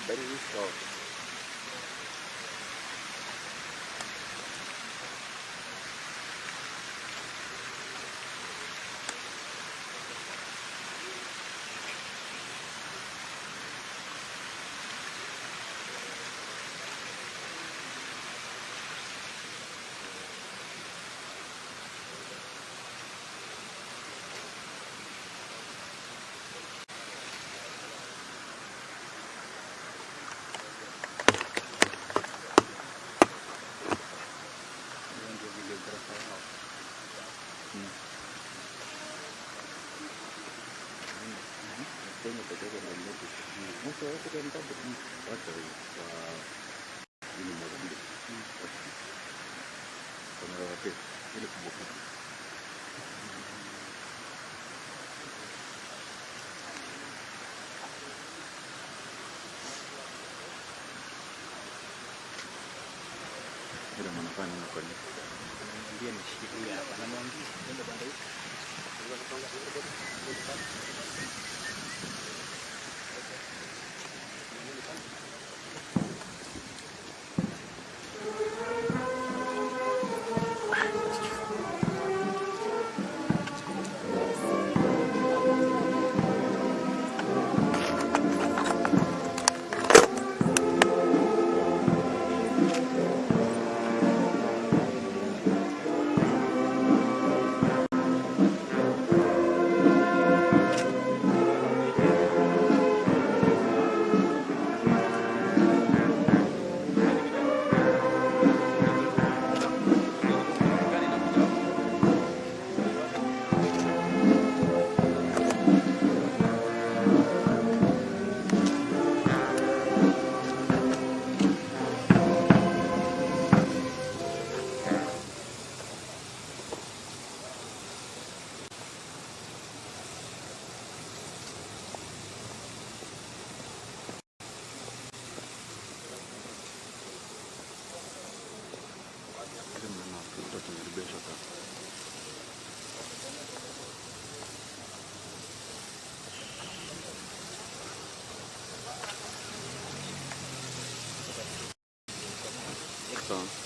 Very short. Ndio videographer wao. Kenya peke yake ndio notice. Most of African countries watu wa ni Mozambique. Kamera wapi? Ile kubwa kubwa. Ile mnafanya nini kwa nini? Ananiambia nishikilie hapa. Namwambia nenda banda hii. Ile mnaona tunajaribisha sasa. Sawa.